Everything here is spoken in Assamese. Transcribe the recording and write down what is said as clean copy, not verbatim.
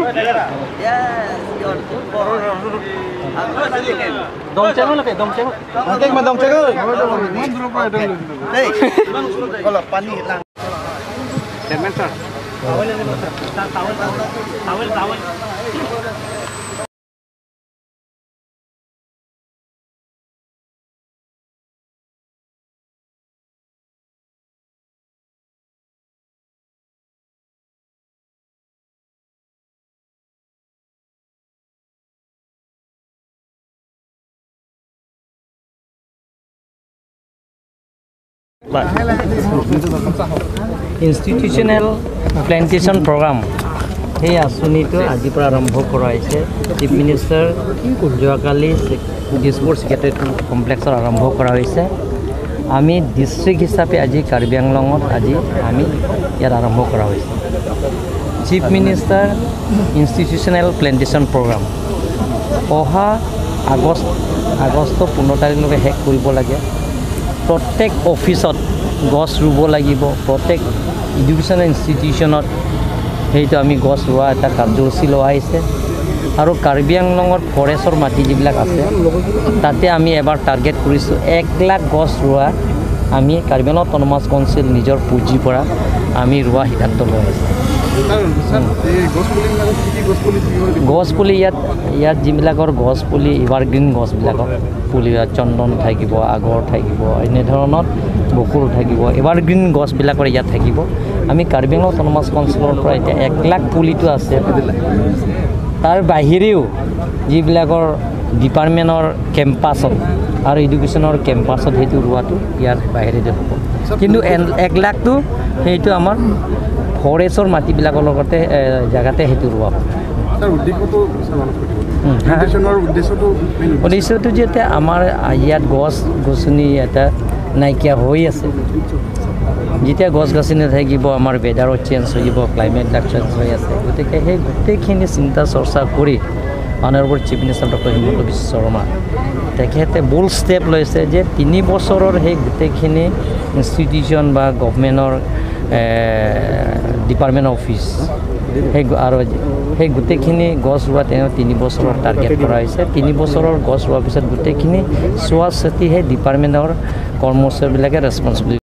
Yes, you're good boy. Institutional plantation programme সেই আঁচনিটো আজিৰ পৰা আৰম্ভ কৰা হৈছে। চিফ মিনিষ্টাৰ যোৱাকালি দিছপুৰ ছেক্ৰেটেৰিয়েট কমপ্লেক্সত আৰম্ভ কৰা হৈছে। আমি ডিষ্ট্ৰিক্ট হিচাপে আজি কাৰ্বি আংলঙত আজি আমি ইয়াত আৰম্ভ কৰা হৈছে। Chief minister institutional plantation programme অহা আগষ্ট 15 তাৰিখলৈকে শেষ কৰিব লাগে। প্ৰত্যেক অফিচত গছ ৰুব লাগিব, প্ৰত্যেক এডুকেশ্যনেল ইনষ্টিটিউশ্যনত সেইটো আমি গছ ৰোৱা এটা কাৰ্যসূচী লোৱা হৈছে। আৰু কাৰ্বি আংলঙত ফৰেষ্টৰ মাটি যিবিলাক আছে তাতে আমি এবাৰ টাৰ্গেট কৰিছোঁ 1 লাখ গছ ৰোৱা। আমি কাৰ্বি আংলং অট'নমাছ কাউন্সিল নিজৰ পুঁজিৰ পৰা আমি ৰোৱা সিদ্ধান্ত লোৱা হৈছে। গছপুলি ইয়াত যিবিলাকৰ গছপুলি এভাৰগ্ৰীণ গছবিলাকৰ পুলি, চন্দন থাকিব, আগৰ থাকিব, এনেধৰণৰ বকুল থাকিব, এভাৰগ্ৰীণ গছবিলাকৰ ইয়াত থাকিব। আমি কাৰ্বি আংলং অট'নমাছ কাউন্সিলৰ পৰা এতিয়া 1 লাখ পুলিটো আছে। তাৰ বাহিৰেও যিবিলাকৰ ডিপাৰ্টমেণ্টৰ কেম্পাছত আৰু এডুকেশ্যনৰ কেম্পাছত সেইটো ৰোৱাটো ইয়াৰ বাহিৰেদি হ'ব। কিন্তু 1 লাখটো সেইটো আমাৰ ফৰেষ্টৰ মাটিবিলাকৰ লগতে জেগাতে সেইটো ৰোৱা হ'ব। উদ্দেশ্যটো যেতিয়া আমাৰ ইয়াত গছ গছনি এটা নাইকিয়া হৈ আছে, যেতিয়া গছ গছনি নাথাকিব আমাৰ ৱেডাৰো চেঞ্জ হৈ যাব, ক্লাইমেটবিলাক চেঞ্জ হৈ আছে। গতিকে সেই গোটেইখিনি চিন্তা চৰ্চা কৰি honourable chief minister doctor Himanta Biswa Sarma তেখেতে বোল্ড ষ্টেপ লৈছে যে 3 বছৰৰ সেই গোটেইখিনি ইনষ্টিটিউশ্যন বা গভমেণ্টৰ ডিপাৰ্টমেণ্ট অফিচ সেই আৰু সেই গোটেইখিনি গছ ৰোৱা তেওঁ 3 বছৰৰ টাৰ্গেট কৰা হৈছে। 3 বছৰৰ গছ ৰোৱাৰ পিছত গোটেইখিনি চোৱা চিতি সেই ডিপাৰ্টমেণ্টৰ কৰ্মচাৰীবিলাকে ৰেচপনচিবিলিটি